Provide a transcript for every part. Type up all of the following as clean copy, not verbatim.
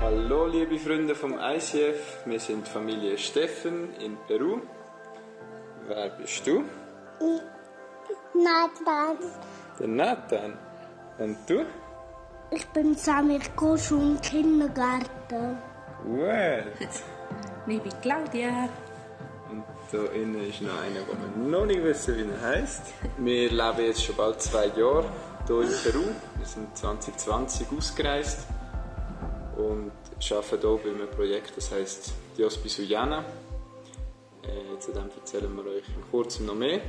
Hallo liebe Freunde vom ICF, wir sind Familie Steffen in Peru. Wer bist du? Nathan. Der Nathan. Und du? Ich bin Samir Kosch im Kindergarten. Gut. Ich bin Claudia. Und da innen ist noch einer, den wir noch nicht wissen, wie er heisst. Wir leben jetzt schon bald 2 Jahre hier in Peru. Wir sind 2020 ausgereist und arbeiten hier bei einem Projekt, das heisst Dios Bisuyana. Zu dem erzählen wir euch in kurzem noch mehr.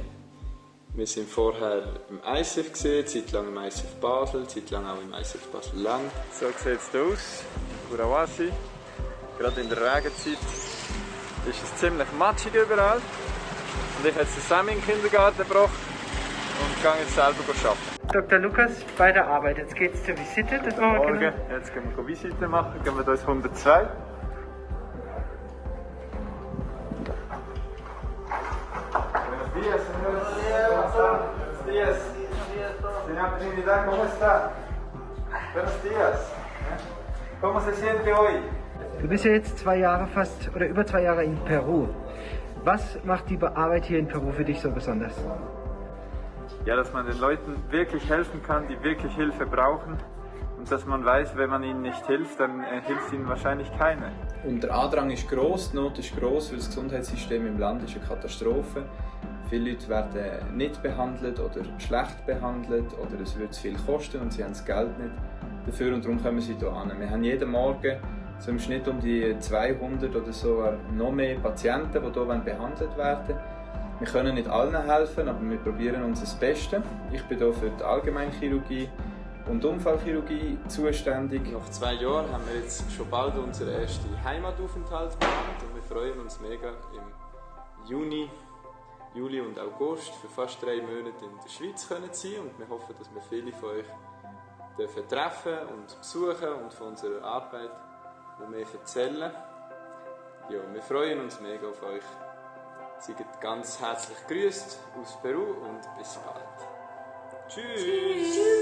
Wir waren vorher im ICF, zeitlang im ICF Basel, zeitlang auch im ICF Basel-Land. So sieht es hier aus, Kurawasi. Gerade in der Regenzeit ist es ziemlich matschig überall. Und ich habe jetzt den Sammy in den Kindergarten gebracht und gehe jetzt selber arbeiten. Dr. Lukas bei der Arbeit. Jetzt geht es zur Visite. Morgen, jetzt gehen wir Visite machen, gehen wir da ins 102. Buenos días, señores. Buenos días. Señor Trinidad, ¿cómo está? Buenos días. ¿Cómo se siente hoy? Du bist ja jetzt 2 Jahre fast oder über 2 Jahre in Peru. Was macht die Arbeit hier in Peru für dich so besonders? Ja, dass man den Leuten wirklich helfen kann, die wirklich Hilfe brauchen. Und dass man weiß, wenn man ihnen nicht hilft, dann hilft ihnen wahrscheinlich keiner. Und der Andrang ist gross, die Not ist gross, weil das Gesundheitssystem im Land ist eine Katastrophe. Viele Leute werden nicht behandelt oder schlecht behandelt oder es wird zu viel kosten und sie haben das Geld nicht dafür und darum kommen sie hier hin. Wir haben jeden Morgen so im Schnitt um die 200 oder so noch mehr Patienten, die hier behandelt werden wollen. Wir können nicht allen helfen, aber wir probieren unser Bestes. Ich bin hier für die Allgemeinchirurgie und Unfallchirurgie zuständig. Nach 2 Jahren haben wir jetzt schon bald unseren ersten Heimataufenthalt geplant und wir freuen uns mega im Juni, Juli und August für fast 3 Monate in der Schweiz können sein und wir hoffen, dass wir viele von euch dürfen treffen und besuchen und von unserer Arbeit noch mehr erzählen. Ja, wir freuen uns mega auf euch. Seid ganz herzlich gegrüßt aus Peru und bis bald. Tschüss!